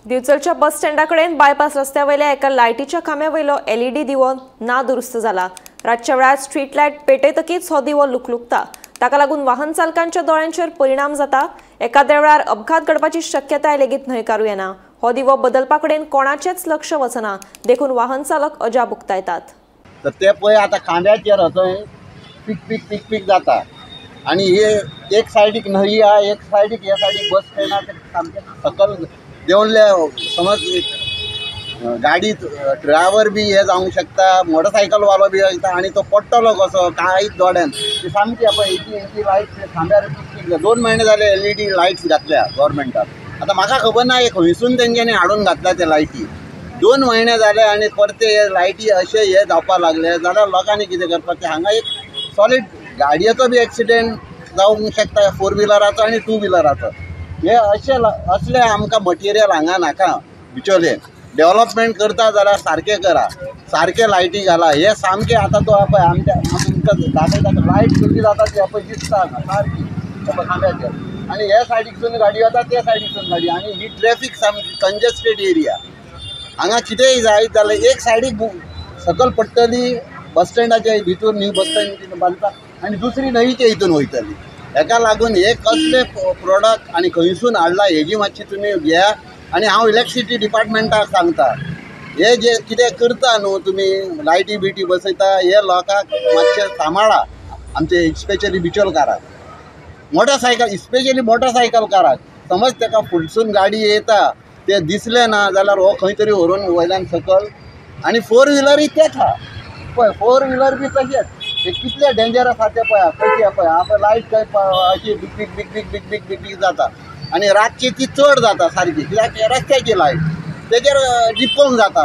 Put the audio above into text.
दिवचलच्या बस स्टँडा कडेन बायपास रस्त्या वयल्या एका लायटीच्या खांब्या वयलो एलईडी दिवो ना दुरुस्त जाला। रातच्या वेळार स्ट्रीट लायट पेटयतकीच हो दिवो लुकलुकता। ताका लागून वाहन चालकांच्या दोळ्यांचेर परिणाम जाता। एखाद्या वेळार अपघात घडपाची शक्यताय लेगीत न्हयकारू येना। हो दिवो बदलपा कडेन कोणाचेच लक्ष वचना, देखून वाहन चालक अजाप उक्तायतात। तर ते पळय आतां खांब्याचेर थंय पीक पीक पीक पीक जाता आनी हे एक सायडीक न्हंय आहा, एक सायडीक हे सायडीक बस स्टँड सामकें सकल देंवले समज गाडी ड्रायव्हर बी हे जावंक शकता, मोटरसायकल वालो बी वयता आनी तो पडटलो कसो कांयच दोळ्यान। ती सामकी पळय हेची लायट खांब्यार पीक पीक 2 म्हयने जाले एलईडी लायट्स घातल्या गव्हर्मेंटान। आतां म्हाका खबर ना हे खंयसून तेंच्यांनी हाडून घातल्या ते लायटी। 2 म्हयने जाले आनी परते हे लायटी अशे हे जावपाक लागले जाल्यार लोकांनी कितें करपाचें? हांगा एक सॉलीड गाडयेचो बी एक्सिडेंट जावंक शकता, 4 व्हिलराचो आनी 2 व्हिलराचो। हे अशे असले आमकां मटेरियल हांगा नाका। बिचोले डेवलपमेंट करता जाल्यार सारकें करा, सारकें लायटी घाला। हे सामकें आतां तो पळय आमच्या तुमकां दाखयता लायट कशी जाता ती पळय दिसता हांगा सारकी पळय खांब्याचेर। आनी हे सायडीकसून गाडी वता, ते सायडीकसून गाडी, आनी ही ट्रॅफीक सामकी कंजस्टेड एरिया। हांगा कितेंय जायत जाल्यार एक सायडीक सकल पडटली बस स्टँडाच्या भितूर, न्यू बस स्टँड बांदता आनी दुसरी न्हंयचे हितून वयतली। हेका लागून हे कसले प्रोडक्ट आनी खंयसून हाडला हेजी मातशी तुमी घेया। आनी हांव इलेक्ट्रिसिटी डिपार्टमेंटाक सांगता, हे जे कितें करता न्हू तुमी लायटी बिटी बसयता, हे लोकांक मातशें सांबाळा। आमचे स्पेशली बिचोलकाराक, मोटरसायकल स्पेशली मोटरसायकलकाराक, समज ताका फुडसून गाडी येता ते दिसलें ना जाल्यार हो खंय तरी व्हरून वयल्यान सकल। आनी 4 व्हिलरूय तेच आहा पळय, 4 व्हिलर बी तशेंच ते कितले डेंजर आसा ते पळया कशी पळय आतां लायट खंय अशी big big big big big big big big जाता आनी रातची ती चड जाता सारकी, कित्याक रस्त्याची लायट तेजेर डिपोन जाता।